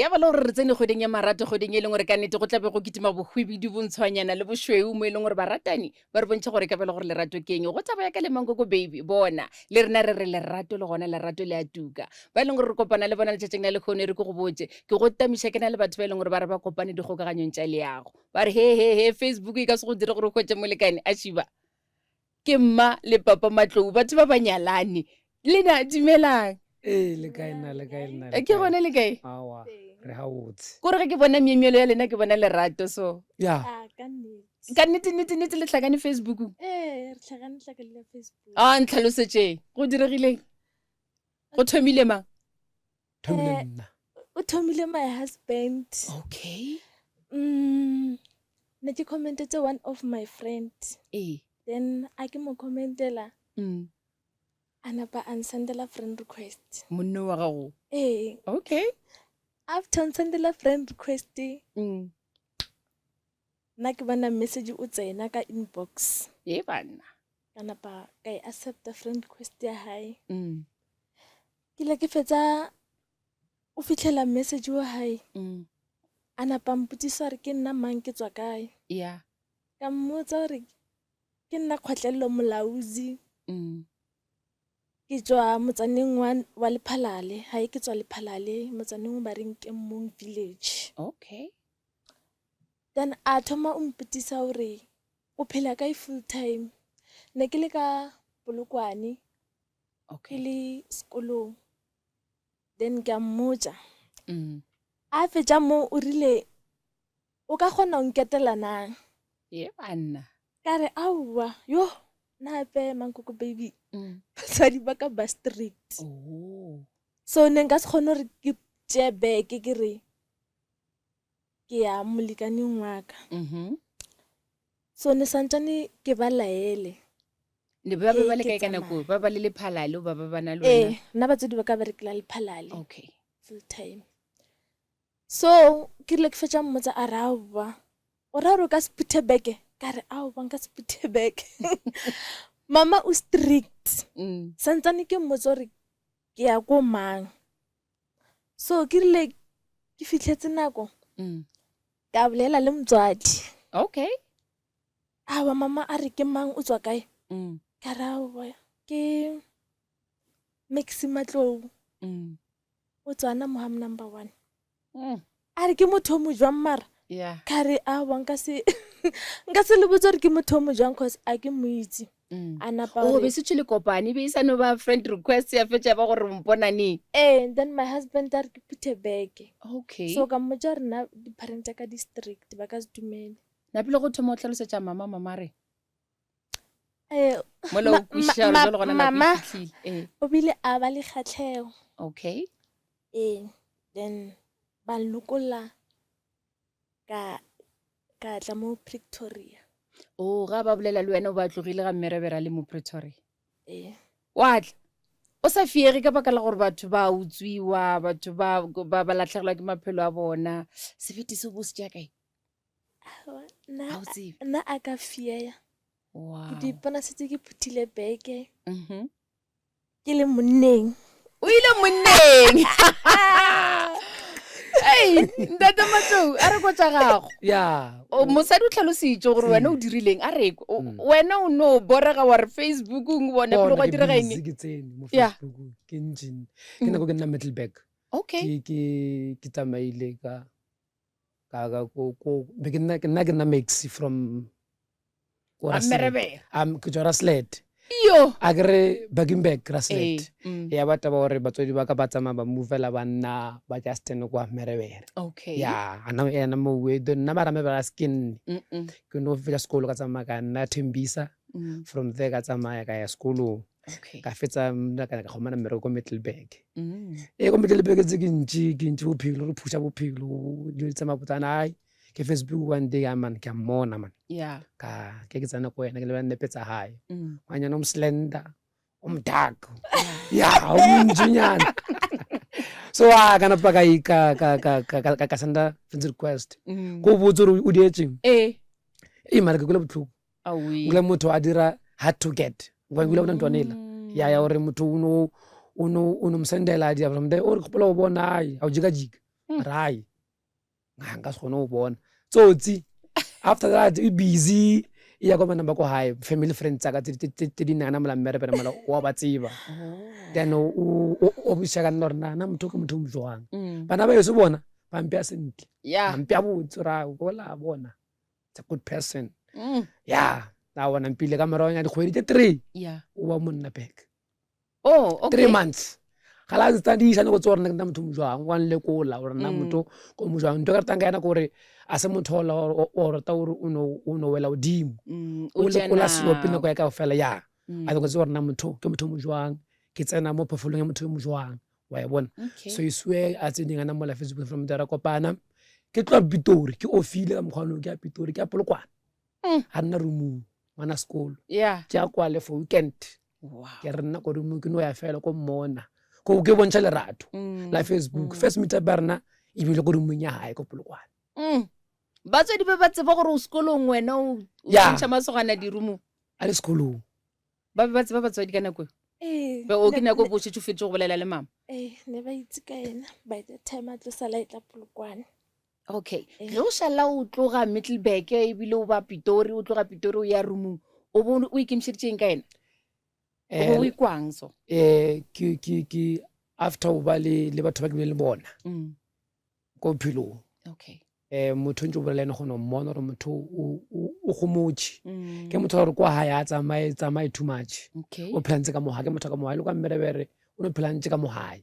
Ya ba le gore re tsene kgweding ya marato, kgweding e leng gore ka nnete go tlabe go kitima bohwibidu, bontshwanyana le bošweu mo e leng gore baratani ba re bontšha gore ka ba le gore lerato ke eng. Go taba ya ka le Mankoko Baby, bona le rena re re lerato le gona lerato le a tuka. Ba e leng gore re kopana le bona letšatšing la lehono e re ke go botše, ke go tamiša ke na le batho ba e leng gore ba re ba kopane dikgokaganyong tša leago. Ba re he he he Facebook e ka se go dire gore o hwetše molekane, a šiba. Ke mma le papa Matlou, batho ba ba nyalane. Lena dumelang. Ee, le kae nna, le kae nna? Ke gone le kae? Awa, re gabotse. Kore ge ke bona myemyelo ya lena ke bona lerato so. Ya. Ah, ka nnete. Ka nnete nnete nnete le hlakane Facebookong? Ee, re hlakane hlakanile Facebook. Ah, ntlhalosetšeng. Go diregileng? Go thomile mang? Thomile Eh, nna. O thomile my husband. Okay. Mm, ne ke commentetse one of my friend. Ee. Then a ke mo commentela Mm. a napa a nsendela friend request. Monno wa gago. Ee, Okay. after nsendela friend request, Mm. nna ke bona message o tsena ka inbox. Ye banna. Ka napa ka e accepta friend request ya hae. Mm. Ke ile ke fetsa o fitlhela message wa hae. Mm. A napa mpotsisa gore ke nna mang ke tswa kae. Yeah. Ka mmotsa gore ke nna Kgotlelelo Molaozi. Mm. Ke tswa motsaneng wa, wa Lephalale. Hae ke tswa Lephalale, motsaneng o ba reng ke Mmong Village. Okay. Then a thoma o mpotsisa gore o phela kae full time. Ne ke le ka Polokwane. Ke Okay. le sekolong. Then ke a mmotša. Mm. A fetša mo o rile o ka kgona go nketela na? Ye banna. Ka re aowa, yo nna gape Mankoko baby Mm. batswadi ba ka ba strict. Oh. So ne nka se kgone gore ke tšee beke ke re ke ya molekaneng wa ka. Mhm. So ne santšane ke ba laele. Ne ba be Ge ba le ke kae ka nako? tsamaya. Ba ba le Lephalale ba ba ba na le Ee, wena? nna batswadi ba ka berekela Lephalale. Okay. Full time. So ke rile ke fetša mmotsa a re aowa, o ra gore o ka se phuthe beke? Ka re aowa nka se phuthe beke. Mama o strict. Mm. Santsane ke mmotsa gore ke ya ko mang. So ke rile ke fitlhetse nako Mm. ka bolela le motswadi. Okay. Aowa mama a re ke mang o tswa kae? Mm. Ka re aowa ke Maxi Matlou. Mm. O tswana moham number 1. Mm. A re ke motho o mo jwang mara? Yeah. Ka re aowa nka se nka se le botse gore ke motho o mo jwang cause a ke mo itse. Mm. A napa Oh, gore be se le kopane, be e sa no ba friend request ya fetša ba gore mponaneng. Ee, then my husband a re ke phuthe beke. Okay. So ka mmotša gore nna di-parent tša ka di strict ba ka se dumele. Napile go thoma o hlalosetša mama, mama re. Eh, Mola o ma- kwešiša gore ma- jwale gona nako e mama fihlile. Eh. o bile a ba le kgahlego. Okay. Ee, then ba nlokolla ka ka tla mo Pretoria. Oh, ga ba bolela le wena o ba tlogile ga mmerebera le mo Pretoria. Ee. Wa tla. O sa fiege ka baka la gore batho ba utswiwa, batho ba ba ba latlhegelwa ke maphelo a bona. Sebete se bo se tšea kae? Aowa, nna Ga o tsebe. nna a ka fiea. Wow. Ke di ipona setse ke phuthile beke. Mhm. Ke le monneng. O ile monneng. Ei, ntate Matlou, a re ko tša gago. Ya. O, mosadi o tlhalositše gore wena o dirileng a re o- Mm. wena o no borega wa re Facebookong bona pele Bona go ke direga busy eng? ke tsene mo Yeah. Facebookong ke ntši ke nako ke nna Middelburg. Okay. Ke ke ke tsamaile ka ka ka ko ko be ke nna ke nna ke nna maxi from ko A Raslet. mmerebere. Um ke tswa Raslet. Yo. A ke re Bakenberg Raslet. Ee, mm. Ya ba taba gore batswadi ba ka ba tsamaya ba movela ba nna ba Justin kwa Mmerebere. Okay. Ya, ana ena mo we then nna mara Mmerebere a se ke nne. Mm-mm. Ke no fetsa sekolo ka tsamaya ka nna Thembisa. Mm. From there ka tsamaya ka ya sekolong. Okay. Ka fetsa nna ka ka humana mmereko ko Middelburg. Mm. Ee ko Middelburg tse ke ntši ke ntši bophelo re phusha bophelo dilo di tsamaya botsana ai ke Facebook one day ah man ke a mmona man. Yeah. Ka ke ke tsena ko yena ke lebella nepe tsa hae. Mm. Ngwanyana o mslender, o mdark. Yeah, o montšinyana. So a ka napa ka ka ka ka ka ka ka senda friend request. Mm. Ko botse gore o dietseng. Ee. Ee mara ke kwele botlhoko. Aowi. Kule motho a dira hard to get. Wa kule bona ntwana ela. Ya ya gore motho o no o no o no msendela a dira from there o re kgopola o bona ai a o jika jika. Rai ga nka se kgone go bona tsotsi after that e busy e ya kwa bana ba ko gae family friends tsaka tse di nana mola mmerebere mola wa ba tseba Oh. then o buisa ka nna gore na na motho ke motho o mo jwang bana ba eso bona ba mpea sentle ba mpea botse ra ola bona it's a good person ya na bona mpile ka morago ya dikgwedi tse 3 o ba monna back Oh, okay. 3 months ga la ntse di isane go tse gore nna ke nna motho mo jwang wa nlekola gore nna motho ko mo jwang ntho e ka ratang ka ena ke gore a se motho ola o rata gore o no o no wela godimo o lekola selo pele nako ya ka fela ya a go tse gore nna motho ke motho mo jwang ke tsena mo phofolong ya motho yo mo jwang wa e bona so e swe a tseneng ana mola Facebook from there kopana ke tloa Pitori ke ofile ka mokgwa ono ke ya Pitori ke ya Polokwane ga nna roomong ngwana sekolo ke ya kwale for weekend ke re nna ko roomong ke no ya fela ko mmona ko ke bontšha lerato la Facebook first meet up ya rena ebile ko roomong ya gae ko Polokwane Batswadi ba ba tseba gore o sekolong wena o tšhentšha masogana diroomong a le sekolong ba be ba tseba batswadi ka nako Ee, eo o ke ne- nako e bo šetše o fetše go bolela le mama ee ne ba itse ka ena by the time a tlo sala e tla Polokwane okay ge o šala o tloga Middelburg ebile o ba Pitori o tloga Pitori o ya roomong o bo o ikemišeditšeng ka ena o bo o ikwang so ke ke ke after o ba le le batho ba ke bile le bona ko bophelong okay motho ntse o bolela ene go no mmona gore motho o gomotše ke motho wa gore kwa gae a tsamaye tsamaye too much okay o phela ntse ka mogae ke motho ka mogae le kwa mmerebere o no phela ntse ka mogae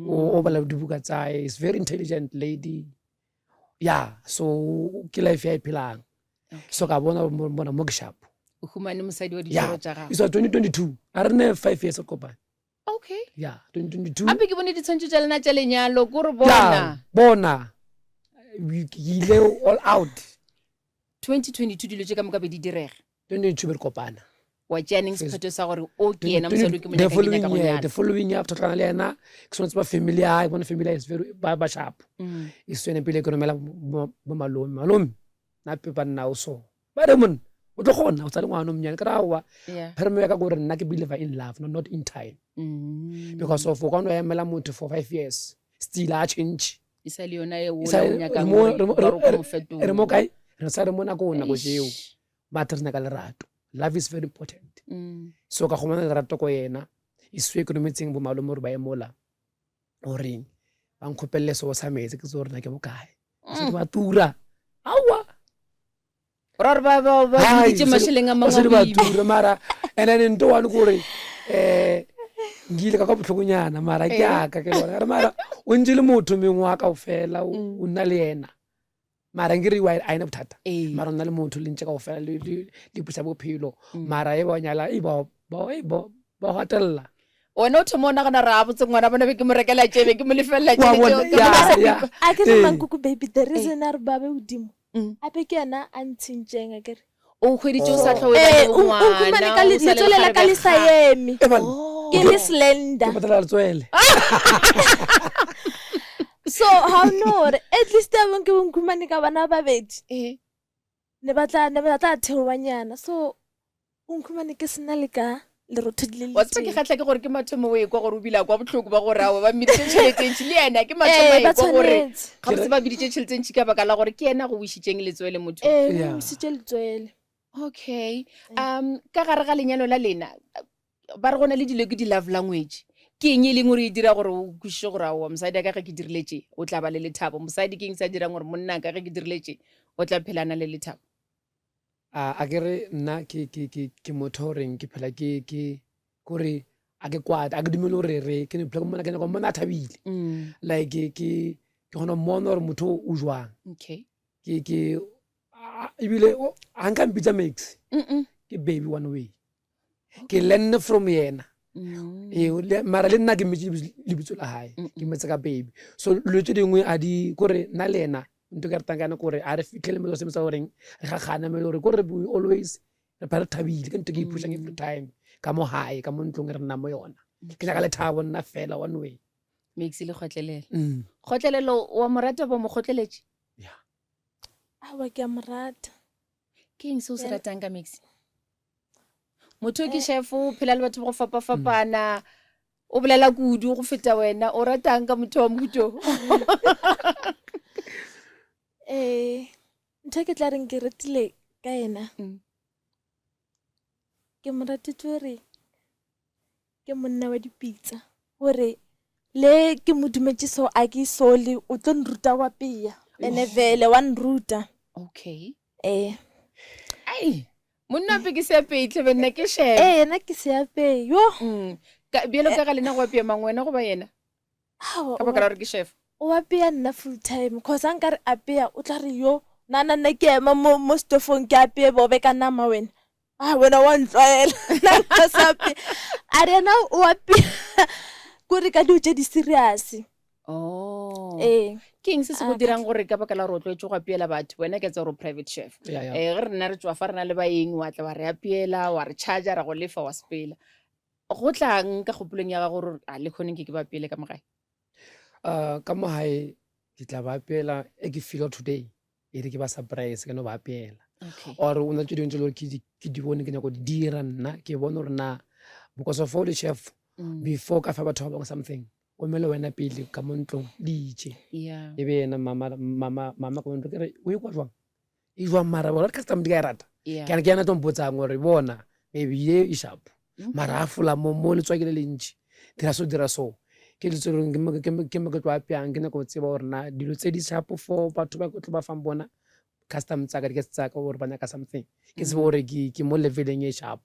o bala dibuka tsae is very intelligent lady ya so ke life ya e phelang so ka bona bona mo ke sharp o humane mosadi wa ditoro tša gago so 2022 a re ne 5 years kopane okay ya 2022 ape ke bone ditshwantšho tša lena tša lenyalo ko re bona bona ke ile all out 2022 dilo tše ka moka be di direga 2022 be re kopana wa tšea neng sephetho sa gore o ke yena mosadi o ke mo nyaka, ke nyaka go nyala the following year after tlana le yena ke swanetse ba family ya hae bona family ya is very ba ba sharp e sene pele ke romela bo malome malome na pe ba nna o so ba re monna o tlo kgona o sa le ngwana o monnyane ke ra aowa pheremo ya ka gore nna ke believer in love no, not in time because of o ka no emela motho for 5 years still a change e sa le yona e o nyakang re mo kae re sa re mo nako nako tšeo but re nyaka lerato love is very important so ka gomana lerato ko yena e swe ke rometseng bo malome gore ba ye mola goreng ba nkgopelele seo sa meetse ke tse gore na ke bokae se ba tura aowa ra gore ba ba ba biditše mašeleng a mangwe ba tura mara and then nto one kore eh nkile ka kwa botlhokonyana mara ke aka ke bona re mara o ntse le motho mengwe wa kaofela o nna le yena mara nkere a ena bothata mara o nna le motho le ntse kaofela le pusa bophelo mara e ba nyala e ba ba gatelela wena o thoma o nagana re a botse ngwana bona be ke mo rekela tšebe ke mo lefelela a ke re mankoko baby the reason a re ba be godimo ape ke yena a ntshintšeng a kere o hweditše o sa tlhoe ka letswele la ka le sa eme ke le slender ke patela letswele so how no gore at least a bong ke bonkhumane ka bana ba babedi ne ba tla ne ba tla theoanyana so o nkhumane ke sena le ka lerothodi le wa tseba ke kgatlha ke gore ke mathomo o ekwa gore o bile a kwa botlhoko ba gore ao ba mmiditše tšhelete ntši le yena ke mathomo a ekwa gore gabotse ba biditše tšhelete ntši ka baka la gore ke yena go wišitšeng letswele motho ee o wisitše letswele okay um ka gare ga lenyalo la lena ba re go na le dilo ke di-love language ke eng e leng gore e dira gore o kwešiše gore aowa mosadi a ka ge ke dirile tše o tla ba le lethabo mosadi ke eng sa dirang gore monna ka ge ke dirile tše o tla phela a na le lethabo A ke re nna ke ke ke ke motho o reng ke phela ke ke kore a ke kwate a ke dumele gore re ke ne phela ke mmona ke nyaka go mmona a thabile like ke ke kgona go mmona gore motho o jwang okay ke ke ebile ga nka mpitsa max ke baby one way ke learn from yena ee mara le nna ke mmitse lebitso la gae ke mmitse ka baby so dilo tse dingwe a di kore nna le ena ntho ke ratang ka ena kore a re fitlhele mo selo sa goreng re gagana mo e le gore kore we always re phela re thabile ke ntho ke iphusang every time ka mo gae ka mo ntlong e re nnang mo yona ke nyaka lethabo nna fela one way mix le kgotlelelo kgotlelelo wa mo rata bo mo kgotleletše yeah awa ke a mo rata ke eng se o se ratang ka mix motho ke chef o phela le batho ba go fapafapana. O bolela kudu go feta wena. O ratang ka motho wa mohuto? Eh, ntho e ke tla reng ke ratile ka yena. Mm. Ke mo ratetse gore ke monna wa dipitsa. Gore le ke mo dumetše so a ke sole o tlo nruta wa pea. Ene vele wa nruta. Okay. Ee. Ai, monna ape ke seapei tlhe be nna ke shebe. Ee, yena ke seapei. Yo. Mm. Ka bjalo ka ga lena go apea mang wena goba yena? Aowa, Ka baka la gore ke chef. O apea nna full time cause a nkare apea o tla re yo na na nna ke ema mo mo stofong ke apee bobe ka nama wena. A wena wa ntlwaela. Nna nka se apee. A re yena o apea kore ka dilo tše di serious. Oh. Ee. Ke eng se se go Ah, dirang gore ka baka la gore o tlwaetše go apeela batho wena ke tsa gore o private chef Yeah, yeah. eh ge re nna re tšwa fa re na le baeng wa tla wa re apeela wa re charger ra go lefa wa sepela go tlang ka kgopolong ya gago gore a le kgoneng ke ke ba apeele ka mo gae Uh, ka mo gae ke tla ba apeela e ke feel today e re ke ba surprise ke no ba apeela okay or o na tse dingwe tse le gore ke di- ke di bone ke nyako di dira nna ke bone gore na because of all the chef Mm. before ka fa batho ba bangwe something o mele wena pele ka mo ntlong le itše yeah e be yena mama mama mama ka mo ntlong ke re o ikwa jwang e jwang mara bona custom di ka e rata yeah ke ke yana tlo mpotsang gore bona maybe ye e sharp mara a fola mo mo letswaki le lentši dira so dira so ke dilo tse e leng ke mo- ke mo- ke mo ke tlo apeyang ke nyaka go tseba gore na dilo tse di sharp for batho ba ke tlo ba fang bona custom tsaka di tsaka gore ba nyaka something ke tsebe gore ke ke mo leveleng e sharp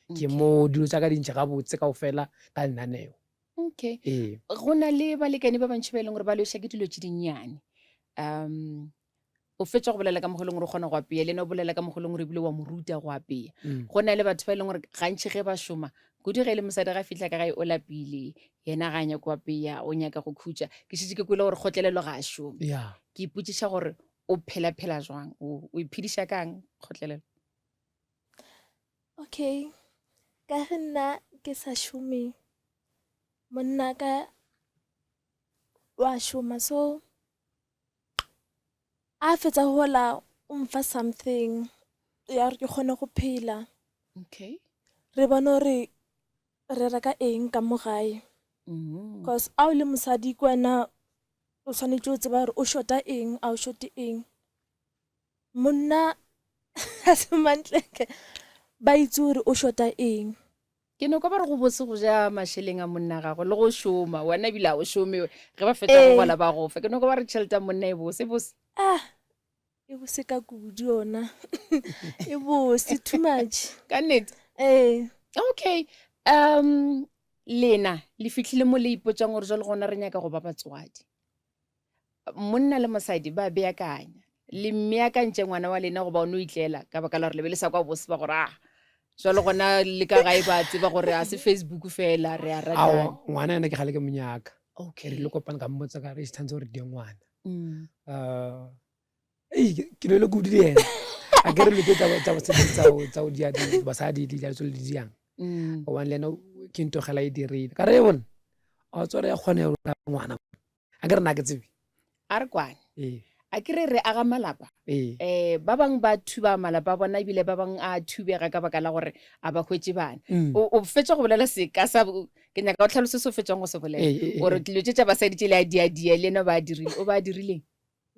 ke mo dilo tsaka di ntšha gabotse kaofela ka lenaneo okay ee go na le balekane ba bantši ba e leng gore ba lweša ke dilo tše dinnyane um o fetša go bolela ka mokgwa e leng gore o kgona go apea le ena o bolela ka mokgwa e leng gore ebile wa mo ruta go apea Mm. go na le batho ba e leng gore gantši ge ba šoma kudu ge e le mosadi ga fitlha ka gae o lapile yena ga a nyake go apea o nyaka go khutša ke šetše ke kwele gore kgotlelelo ga a šome yeah ke ipotšiša gore o phela-phela jwang o o iphediša kang kgotlelelo Okay. Ka ge nna ke sa šome, monna ka wa šoma so a fetsa go gola o mfa something ya gore ke kgone go phela. Okay. Re bone gore re reka eng ka mo gae. Mm. Cause a o le mosadi ke wena o tshwanetse o tseba gore o shota eng, a o shote eng. Monna ga se mantleke ba itse gore o shota eng. Ke no kwa ba re go bose go ja mašeleng a monna gagwe le go šoma wena ebile a o šome ge ba fetša go Ee. gola ba go fa ke no kwa ba re tšhelete ya monna e bose e bose Ah, e bose ka kudu yona. E bose too much. ka nnete Ee. okay um lena le fihlile mo le ipotšang gore jalo gona re nyaka go ba batswadi monna le mosadi ba beakanya le mmeakantše ngwana wa lena goba o no itlela ka baka la gore le be le sa kwa bose ba gore a jalo gona le ka gae ba tseba gore a se facebook fela re a ratana Aowa, ngwana ena ke gale ke monyaka okay ke rile kopane ka mmotsa ka re tshwanetse gore die ngwana Mm. uh, ei ke ke lwele kudu le yena a ke re dilo tse tsa bosadi tsa go dia basadi di dilo tse le di diang Mm. gobane le ena ke ntogela e dirile ka re e bone a tsware ya kgone ngwana a ke re na ke tsebe a re kwane ee a ke re re aga malapa ee um ba bangwe ba thuba malapa a bona ebile ba bangwe a thubega ka baka la gore a ba hwetše bana Mm. o o fetša go bolela seka sa ke nyaka o tlhalose se o fetšang go se bolela Ee, ee, ee, gore ee. dilo tše tša basadi tše le a diadia le ena o ba a dirile o ba a dirileng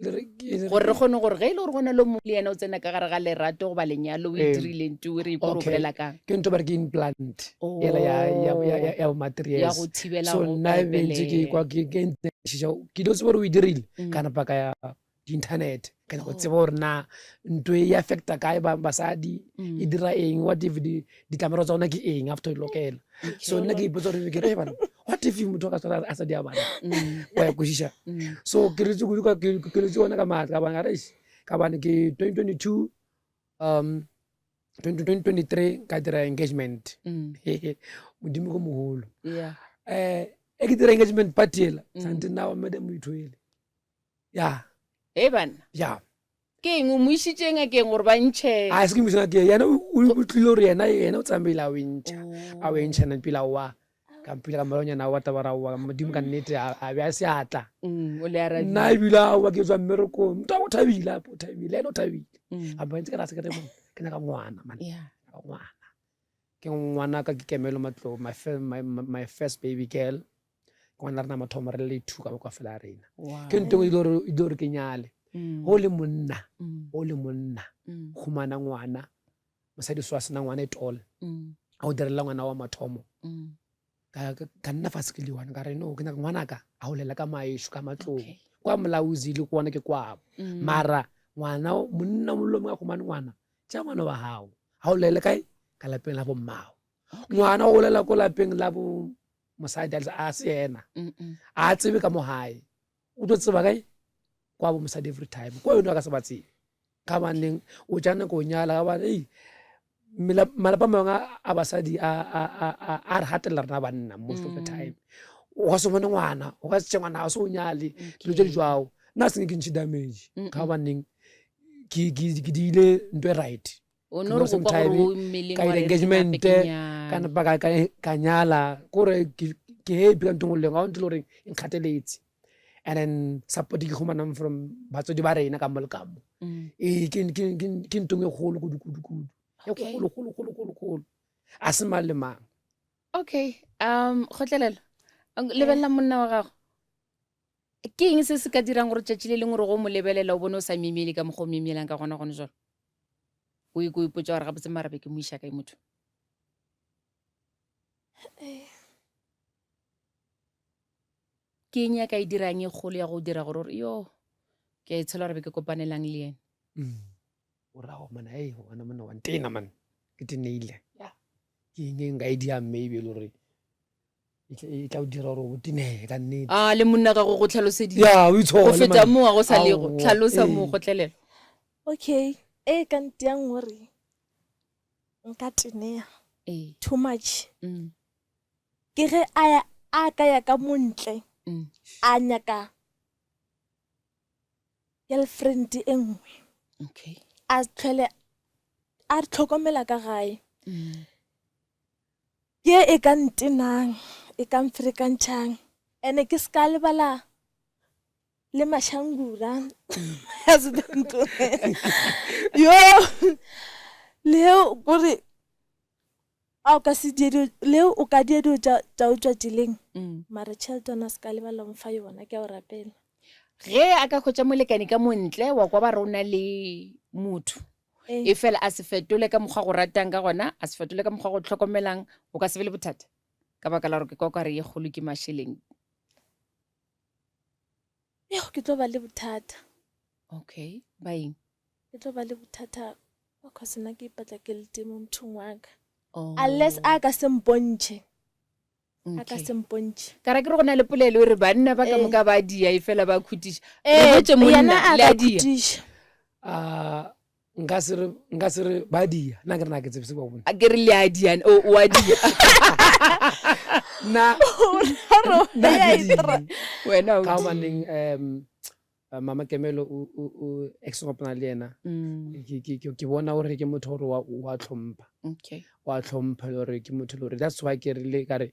Le re- ke- le re- gore re kgone gore ge e le gore go na le mongwe le yena o tsena ka gare ga lerato goba lenyalo o Ee. itirileng tu re ikore o Okay. bolela kang ke ntho ba re ke implant yela ya ya ya ya ya bo Oh. ya materials go thibela so go nna e be ntse ke kwa ke ke ntse šiša ke dilo tsebe gore o e dirile Mm. ka napa ka ya di-internet ka nyaka go Oh. tseba gore na ntho e affecta kae ba basadi Mm. e dira eng what if di- ditlamorao tsa gona ke eng after e lokela so nna ke ipotsa gore ke re bana what if motho a ka tshwara a sa di a bana Mm. wa ya kwešiša Mm. so ke letse kudu ka ke ke letse ona ka maatla ka bane ka re eish, ka bane ke 2022 um 2023 ka dira engagement Mm. modimo ko mogolo Yeah. um e ke dira engagement party ela Mm. sante nna wa madam o ele ya e banna ya ke eng o mo išitše ngakeng gore ba ntšhe a se ke mo ke yena o o tlile gore yena yena o tsamaile a o entšha a o entšha na pila wa ka mpila ka moragonyana wa tabara wa modimo ka nnete a a bea seatla Mm, o le arabile. nna ebile aowa ke tswa mmerekong motho o thabile ape o thabile ene o thabile Mm. a ntse ke ra se ke re monna, ke nyaka ngwana man Yeah. ke nyaka ngwana. Ke ngwanaka ke Kemelo Matlou, my, my, my first baby girl. Ke ngwana rena mathomo re le two ka boka fela rena. Wow. Ke ntho e ile gore e gore ke nyale. Mm. Go le monna, mm. go le monna. Mm. Khumana ngwana. Mosadi so a sena ngwana at all. Mm. A o direla ngwana wa mathomo. Mm. Ka ka nna fa se le one ka re no ke nyaka ngwanaka a holela ka maesho ka matlong. Okay. Kwa molauzi le kwana ke kwabo. Mm. Mara ngwana monna mollo mo a khumane ngwana tša ngwana wa gago ga o lele kae ka lapeng la bommago ngwana o golela ko lapeng la bo mosadi a se yena a tsebe ka mo gae o tlo tseba kae kwa bo mosadi every time kwa yone a ka se ba tsebe ka baneng o tša nako o nyala ka bane ei malapa mangwe a basadi a re gatelela rena banna most of the mm. time o ka se bone ngwana o ka se tše ngwana ga se o nyale dilo tse di jwago nna se ke ntšhe damage ka baneng ke ke ke diile ntho e right O no re go kwa gore o mmeleng ka ile engagement ka napa ka ka nyala kore ke ke happy ka ntho e nngwe le nngwe ga o ntho e le gore e nkgateletse and then support ke humanang from batswadi ba rena ka mo le ka mo mm. ee ke ke ke ke ntho e kgolo kudu kudu kudu e kgolo kgolo kgolo kgolo kgolo a se mang le mang okay um kgotlelelo lebelela monna wa gago Ke eng se se ka dirang gore tšatši le lengwe gore go mo lebelela o bone o sa myemyele ka mokgwa o myemyelang ka gona gone jalo? O iko ipotša gore gabotse mara be ke mo iša kae motho? Ke eng ya ka e dirang e kgolo ya go dira gore o re yo ke a itshola gore be ke kopanelang le yena? Mm. O ra go mana ei wena monna wa ntena man ke teneile. Ke eng e nka e diang maybe e le gore e tla e tla o dira gore o tenege ka nnete A le monna gago go tlhaloseditse. ya o itshole Go feta man. moo ga go sa lego. Aowa, Tlhalosa ee. moo kgotlelelo. Okay, e ka ntiang gore nka tenega Ee. too much Mm. ke ge a ya a ka ya ka montle Mm. a nyaka girlfriend e nngwe Okay. a tlhwele a re tlhokomela ka gae Mm. Ke e ka ntenang, e ka mferekantšhang, ene ke se ka lebala le mashangura husband yo leo kore a o ka se die dilo leo o ka die dilo tša tša o tšwa tseleng Mm. mara tšhelete yona o se ka lebala go mfa yona ke a o rapela Ge a ka hwetša molekane ka montle wa kwa ba re o na le motho Ee. e fela a se fetole ka mokgwa go ratang ka gona a se fetole ka mokgwa go tlhokomelang o ka se be le bothata ka baka la gore ke kwa kare ye kgolo ke mašeleng Yo, ke tlo ba le bothata okay baeng ke tlo ba le bothata because nna ke ipatla ke le teng mo mothong wa ka oh. unless a ka se mpontšhe a ka Okay. se mpontšhe ka ra ke re go na le polelo e re banna ba ka Ee. moka ba dia e fela ba khutiša Ee, re botše yena monna a le ka a dia khutiša Ah, nka se re nka se re ba dia nna ke re na ke tsebe se ba bone a ke re le a dia o o a dia nna nna Ya ke e tra- die. wena o ka die. gobaneng um mama kemelo o o o ex kopana le yena Mm, ke ke ke ke bona gore ke motho gore wa wa tlhompha okay wa tlhompha le gore ke motho le gore that's why ke rile ka re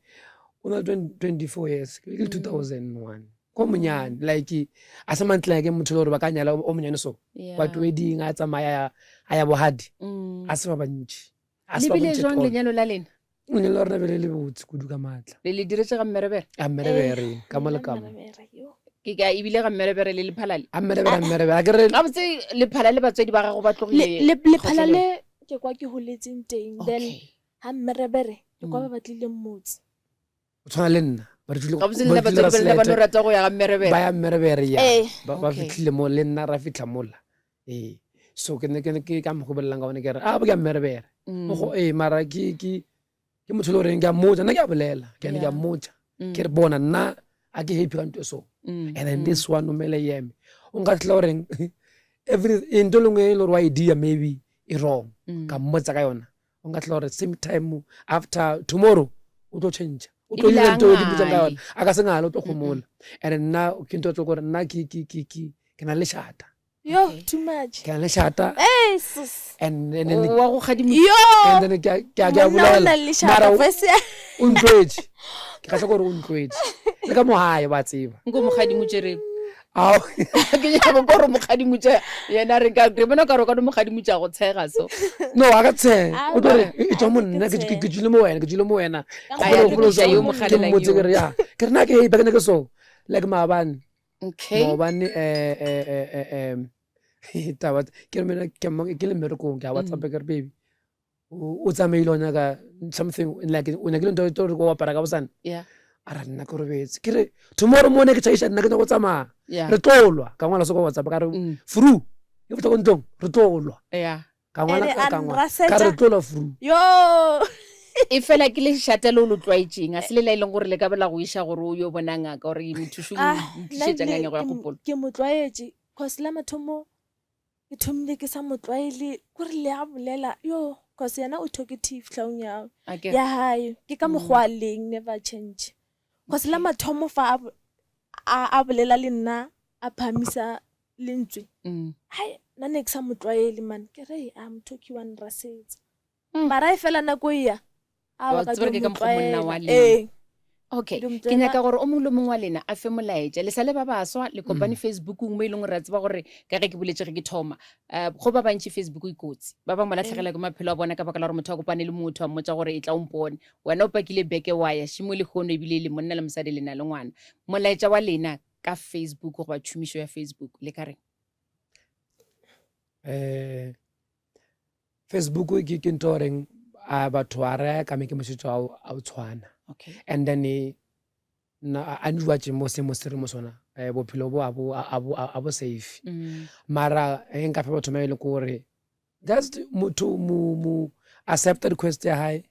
o na le 24 years ke le 2001 ko monyane like a se mantle ke motho le gore ba ka nyala o monyane so yeah. but wedding a tsamaya a ya bohadi Mm. a se ba bantši a le se ba bile bontši at jwang all. lenyalo la lena lenyalo la rena bele le botse kudu ka maatla le le diretse ga mmerebere a mmerebere ka mo le ka mo Mmerebere, yo. ke ka ebile ga mmerebere le lephalale a mmerebere a mmerebere a ke re gabotse lephala le batswadi ba gago ba tlogile Le- le- lephala kgotlelong. le ke kwa ke holetseng teng then okay ga mmerebere ke kwa Mm. ba batlileng motse o tshwana le nna ba re tlile- gabotse ba le re tlile nna batswadi ba lena ba no Raselete, rata go ya ga mmerebere ba ya mmerebere ya Ee. ba ba Okay. fitlhile mo le nna ra fitlha mola ee so ke ne ke ne ke ka mo go bolelang ka bone ke re a ba ke a mmerebere Mm. Mo go ee mara ke ke ke motho le goreng ke a mmotsa nna ke a bolela ke ne ke a Yeah. mmotsa Mm. ke re bona nna a ke happy ka ntho e so Mm. and then Mm. this one o mele yeme o nka tlhela goreng every ntho e lengwe e le gore wa e dia maybe e wrong Mm. ka mmotsa ka yona o nka tlhela gore same time after tomorrow o tlo change o tlo Ebile dira a ntho e ke mmotsang ka ngale. yona a ka se ngale o tlo gomola and nna ke ntho e tlo gore nna ke ke ke ke ke na le lešata yo Okay. too much ke na le lešata hey sis and and then wa go kgadimo yo and then ke a ke a ke a monna o bolela na le lešata mara o voice ya o ntlwetse ke kgatlha gore o ntlwetse le ka mo gae ba tseba nko mokgadimo tšereng. Ao. Ke nyaka go kwa gore mokgadimotša yena re ka re bona ka re ka no mokgadimotša go tshega so. No, a ka tshega. Aowa, O tlo re e tswa mo a nna ke ke tshege. ke tswile mo wena, ke tswile mo wena. Ka A ya Gopolo gopolo lokiša tswa yo mo ke mokgalelang mmotse ke yo. re ya. Ke re na ke e ke so. Like maabane. Okay. Maobane eh eh eh eh eh taba ke re mina ke mo- ke le mmerekong ke a WhatsApp ke re baby o tsamaile o nyaka something like o nyakile ntho e o apara ka bosane yeah a ra nna ke robetse ke re tomorrow morning ke tšhaiša nna ke nyako tsamaya yeah re tlo lwa ka ngwala se ko whatsapp ka re mm. fru e fihla ko ntlong re tlo lwa yeah ka ngwala Ene a ka ngwala nrasetša. ka re tlo lwa fru yo e fela ke lešata le o lo tlwaetšeng a se le la e leng gore le ka bela go iša gore o yo bona ngaka gore mothuši o Ah, tlišetša nna ngangego ya ebile ke mo- kgopolo ke mo tlwaetše cause la mathomo Ke thomile ke sa mo tlwaele, kore le a bolela, yo, cause yena o talkative hlaong ya Akere. ya hae. Ke ka mokgwa a leng, never change. Cause la mathomo fa a, a, a bolela le nna, a phahamisa lentswe, Mm. hai, nna ne ke sa mo tlwaele man. Ke re, a mothoki wa nrasetsa. Mm. Mara e fela nako e ya, a Wa ka tseba dio ke ka mo mokgwa monna wa tlwaela. leng. Ee. Okay, Ke ke tlwaela. nyaka gore o mongwe le mongwe wa lena a fe molaetša. Le sa le ba baswa, le kopane Facebookong mo e leng gore re a tseba gore ka ge ke boletše ge ke thoma, um go ba bantši Facebook e kotsi. Ba bangwe ba latlhegelwa ke maphelo a bona ka baka la gore motho a kopane le motho a mmotša gore e tla o mpone. Wena o pakile beke wa ya šimo lehono ebile le monna le mosadi le na le ngwana. Molaetša wa lena ka Facebook goba tšhomišo ya Facebook le ka reng? Um Facebook ke ke ntho goreng a batho a re ka maikemišetšo ao a o tshwana Okay. and then eh, nna a njwatše mo se mo se re mo sona eh, bophelo bo a bo a bo a bo safe Mm. mara eh, nka fa batho maele ke gore just motho mo mo accept request ya hae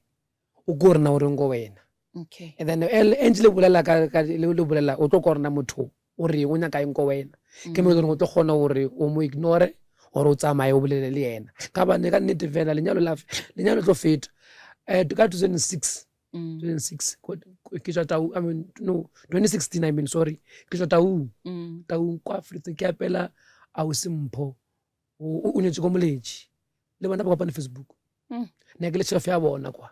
o ko rena o reng ko wena Okay. and then e ntse le bolela ka ka le le bolela o tlo kwa rena motho o reng o nyaka eng ko wena ke mo e leng o tlo kgona gore o mo ignore gore o tsamaye o bolele le yena ka bane ka nnete fela lenyalo la lenyalo tlo feta um ka 2006 2006 ke tswa tau i mean no 2016 i mean sorry ke tswa taung taung kwa Afrika ke apela ausi mpho o nyetse ko moletši le bona ba kopane facebook mm. ne ke le chef ya bona kwa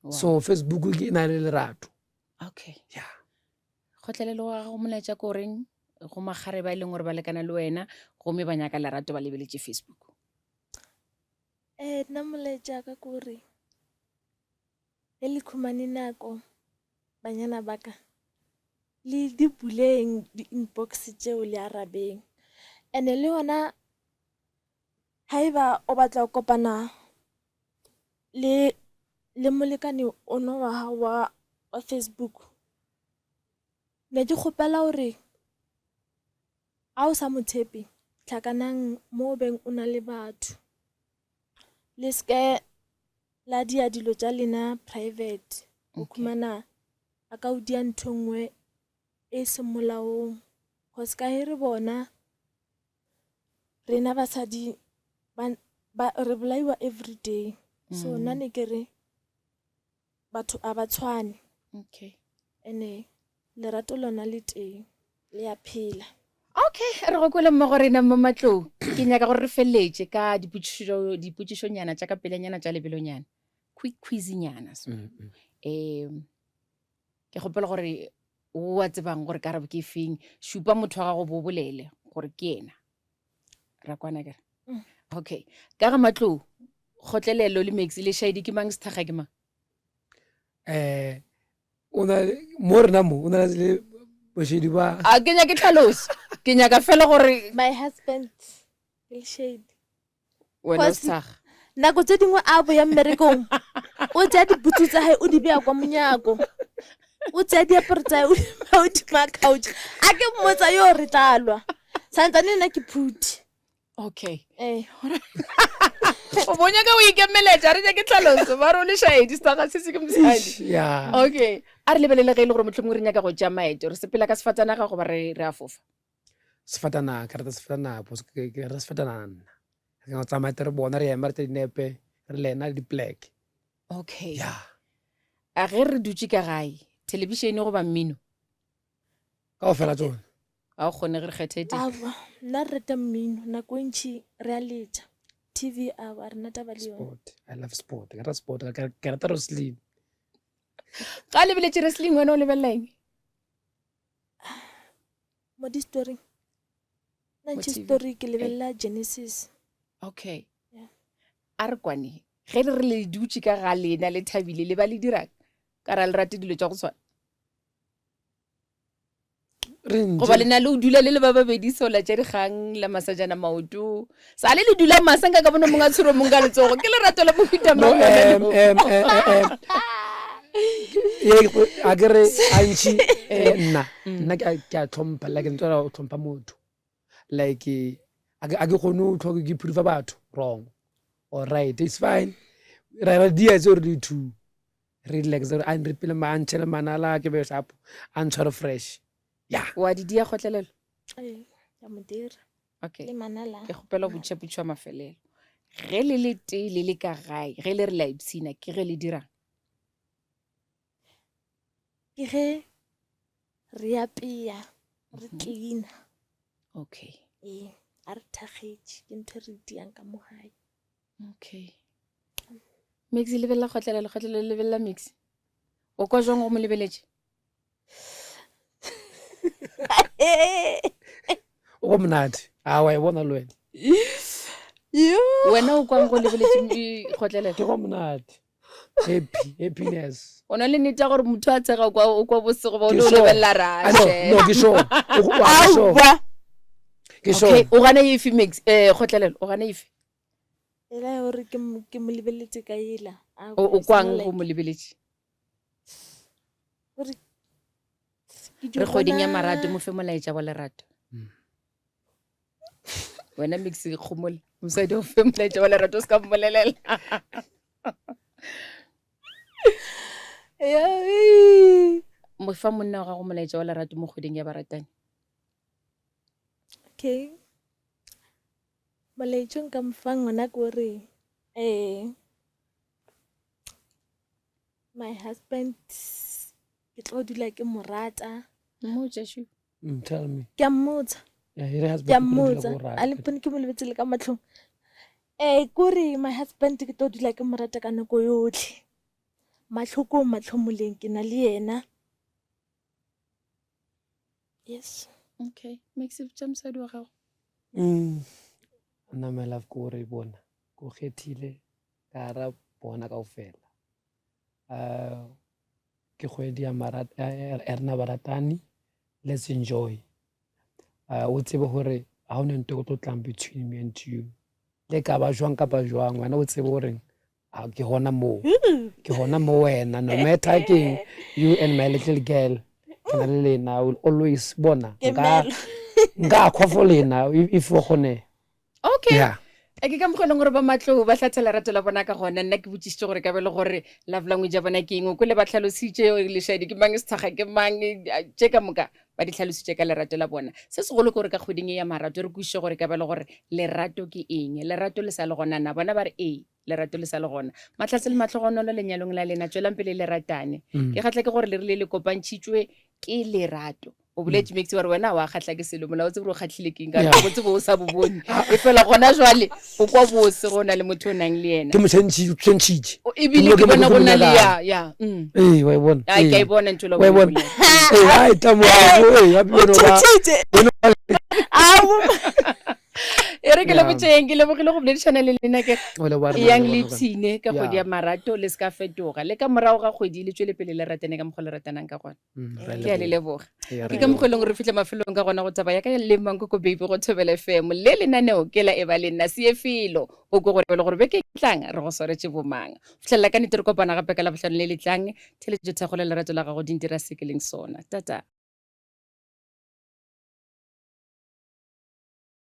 wow. so facebook ke na le lerato okay yeah kgotlelelo wa gago molaetša ko reng go magare ba e leng gore ba lekana le wena gomme ba nyaka lerato ba lebeletše facebook um nna molaetša ka kore ge le khumane nako banyana ba ka le di buleng di-inbox tšeo le arabeng. And-e le gona ga e ba o batla go kopana le le molekane ono wa gago wa wa Facebook, ne ke kgopela gore ga o sa mo tshepe hlakanang mo o beng o na le batho. Le seke la dia dilo tša lena private, o khumana a ka o dia ntho e nngwe e seng molaong. Cause ka ge re bona rena basadi ba, ba re bolaiwa everyday. So nna ne ke re batho a ba tshwane. Okay. Ene lerato lona le teng le a phela. Okay, re go kwele mmogo rena mo matlong. Ke nyaka gore re feleletše ka dipotšišo dipotšišonyana tša ka pelenyana tša lebelonyana. Quick quiz-nyana so. Um ke kgopela gore o a tsebang gore karabo ke efeng, šupa motho wa gago bo bolele gore ke yena. Ra kwana kere? Okay. Ka ga matlou, kgotlelelo le Maxi le Shaidi ke mang sethakga ke mang? Um o na mo rena mo o na le bošedi ba A ke nyake tlhaloso. Ke nyaka fela gore My husband ke Leshedi. wena o Cause- sethakga. Nako tse dingwe a boya mmerekong o tsaya dibutsu tsa hae o di beya kwa monyako. O tsaya diaparo tsa hae o di beya hodima couch. A ke mmotsa yo re tla lwa. Santsane nna ke phuthi. Okay. Eh. O bo nyaka o ikemeletša re nyake tlhaloso ba re o lešaedi sethakga se se ke mosadi. ya Okay. A re lebelele ge e le gore mohlomongwe re nyaka go tšea maeto re sepela ka sefatanaga goba re re a fofa. Sefatanaga ke rata sefatanaga because ke ke rata sefatanaga nna. Re ka tsamaya te re bona re ema re tse dinepe re lena le di-plek. Okay. Ya. A ge re dutše ka gae thelebišene goba mmino? Kaofela tsona. Ga o kgone ge re kgethe e tee. Aowa, nna re rata mmino, nako e ntši re a letša. TV aowa, ga re na taba le yona. Sport. I love sport. Ke rata sport. Ke ke rata wrestling. Ga o lebeletše wrestling wena o lebelela eng? Mo di-story. Nna Mo ntši TV. story ke lebelela Genesis. Okay. Yeah. A re kwane, ge le re le dutše ka ga lena le thabile le ba le dirang? Ka ra le rate dilo tša go tshwana. Re Goba le ntše na le o dula le le ba babedi sola tša dikgang la masajana maoto. Sa le le dula masa nka ka bona mongwe a tshwere mongwe ka letsogo. Ke lerato la mohuta no mang lona em leo? em eh, eh, em ye a ke re gantši eh, nna nna ke a ke a tlhompha like ntse o tlhompha motho like a ke a ke kgone go tlhoka ke proofa batho wrong or right it's fine ra ra dia tse re di two re relax re a nre pele ma a ntšhele manala ke be sharp a ntshware fresh ya Wa di dia kgotlelelo? Ee, ka mo dira. Okay. Le manala. Ke kgopela go botšiša potšišo ya mafelelo. Ge le le tee le le ka gae, ge le re la ipshina, ke ge le dirang? Ke ge re apea, re cleaner. Okay. Ee, a re thakgetše, ke ntho e re diang ka mo gae. Okay. Mixi lebelela kgotlelelo, kgotlelelo lebelela Mixi. O kwa jwang go mo lebeletše? O go monate. A wa e bona le wena. Wena o kwang go lebeletše kgotlelelo? Ke go monate. Happy, happiness. O na le nnete ya gore motho a tshega kwa o kwa bosego ba o Ke no sure. lebelela Ah, no, rashe. no, ke sure. O go- wa, ke sure. Aowa. Ke sure. Okay, o gana efe Mix? Eh, kgotlelelo, o gana efe? Ela ya gore ke mo ke mo lebeletse ka ela. O o Aowa, it's kwang not go like mo lebeletše? gore ke dio Re kgweding ya bona marato, mo fe molaetša wa lerato. Wena Mix kgomola. Mosadi o fe molaetša wa lerato o se ka mmolelela. Ya, ee. Mo fa monna wa gago molaetša wa lerato mo kgweding ya baratani. Okay. Molaetša o nka mo fang ona ke gore um my husband ke tlo dula ke mo rata. Mmotše shu. Mm, tell me. Ke a mmotsa. Yeah, here husband Ke a ke tlo dula mmotsa. ke o rata. A le mpone ke mo lebetse le ka mahlong. Eh kore my husband ke tlo dula ke mo rata ka nako yotlhe. Mahlokong mahlomoleng ke na le yena. Yes. Okay, Maxi botša mosadi wa gago. Mm. Nna my love ke gore bona ko kgethile ka ra bona kaofela. Uh, ke kgwedi ya marat ya rena baratani let's enjoy. Uh, o tsebe gore ga o ne nto e tlo tlang between me and you. Le ka ba jwang kapa jwang wena o tsebe gore a ke gona moo ke gona mo wena no matter keng you and my little girl ke na le lena I will always bona nka nka khwa for lena if o kgone okay yeah a ke ka mokgwa e leng gore ba matlou ba hlatha lerato la bona ka gona nna ke botšišitše gore ka be le gore love language ya bona ke eng o kwele ba tlhalositše lešadi ke mang sethakga ke mang tše ka moka ba di tlhalositše ka lerato la bona se segolo ke gore ka kgweding e ya marato re kwešiše gore ka be le gore lerato ke eng lerato le sa le gona na bona ba re ee lerato le sa le gona mahlatse le mahlogonolo lenyalong la lena tswelang pele le ratane ke kgatla ke gore le rile le kopantšhitšwe ke lerato o boletše mix wa re wena wa kgahla ke selo molao o tsebe gore o kgahlile keng ka Yeah. o tsebe o sa bo bone e fela gona jwale o kwa bose go na le motho o nang le yena ke mo tšhentšhitše O- ebile Ke ke mo- bona ke go mo na le nyakang. ya ya mm. ee wa e bona Ai, ke a e ee. bona ntho e la Wa e bona. Ee, ai, tla mo- ee, gape O wena o ba- tšhotšhitše. wena o ba- Ao. e re ke Yeah. lebotšeng ke lebogile go boledišana le lena ke O leboha rena, yang re le leboha. ipshine ka kgwedi Yeah. ya marato le se ka fetoga le ka morago ga kgwedi le tšwele pele le ratane ka mokgwa le ratanang ka gona Mm, re a ke a le leboga. leboga Ee, re ke a ka mokgwa e leboga. leng gore re fitlha mafelong ka gona go taba ya ka le mankoko baby go thobela fm le lenaneo ke la e ba le nna se ye felo o ko gore le gore beke e tlang re go swaretše bomang fitlhelela ka nete re kopana gape ka labohlano le le tlang theletšo thekgo le lerato la gago di ntira se ke leng sona tata.